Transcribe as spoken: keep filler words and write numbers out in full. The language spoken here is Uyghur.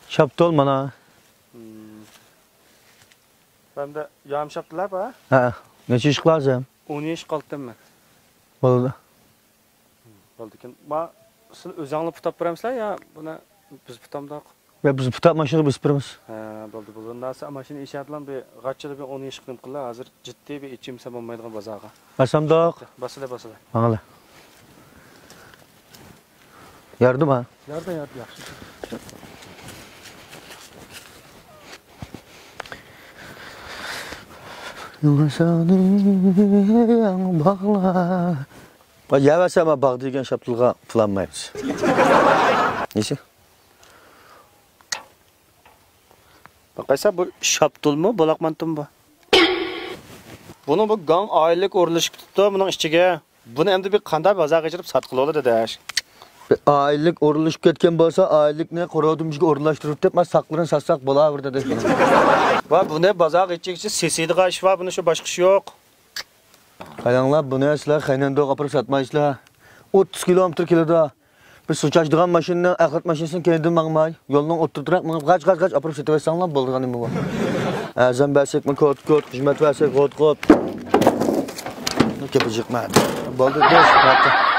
شاپتۇل مانا. ھەمدە يام شاپتۇللار بار. ھە، نەچچە ياشلىق لازىم؟ ئون ياش قالدىم مەن. بولدى. بولدىكەن. ما، سىلەر ئۆزۈڭلار پۇتاپ بېرەمسىلەر يا بۇنى بىز پۇتامدۇق؟ يا، بىز پۇتاپ ماشىنىغا بېسىپ بېرىمىز. ھە، بولدى، بولدى. ئۇنداق ماشىنا ئىشەدىلا بىر غاچچىدا بىر ئون ياشلىق نېمە قىللا، ھازىر جىددىي بىر ئېچىمسە بولمايدىغان بازارغا. باسامدۇق؟ باسىلە، باسىلە. ماڭىلى. ياردىمۇ؟ ياردى، ياردى، ياخشى. ياڭ ساغنى ياڭ باغلار. يەۋەرسە، ما باغ دېگەن شاپتۇلغا پۇل ئالمايمىز. نېسى؟ باقايسا، بۇ شاپتۇلمۇ، بۇلاق مانتىمۇ بۇ؟ بۇنىڭ بۇ گاڭ ئائىلىلىك ئورۇنلىشىپ كېتىپتۇ بۇنىڭ ئىچىگە. بۇنى ئەمدى بىر قانداق بازارغا ئېچىرىپ ساتقىلى بولىدۇ، داداش؟ ئائىلىلىك ئورۇنلىشىپ كەتكەن بولسا، ئائىلىلىكنى قورۇدۇمجىگە ئورۇنلاشتۇرۇپ دەپ، ما ساقلىرىنى ساتساق بولاۋېرىدۇ، داداش. ۋا بۇنى بازارغا ئېچىگىچە سېسىيدىغان ئىش بار، بۇنى شۇ، باشقا ئىش يوق. قاراڭلار، بۇنى سىلەر خەينەندوغا ئاپىرىپ ساتمايسىلەر. ئوتتۇز كىلومېتىر كېلىدۇ. بىر سۇ چاچىدىغان ماشىنىنىڭ، ئەخلەت ماشىنىسىنىڭ كەينىدىن ماڭماي، يولنىڭ ئوتتۇرىدىراق مېڭىپ، غاچ، غاچ، غاچ ئاپىرىپ سېتىۋەتسەڭلار بولىدىغان نېمە بۇ؟ ئەرزان بەرسەكمۇ كوت، كوت، خىزمەت بەرسەك غوت، غوت. كېپى جىقما. بولدى، بەس، بەس.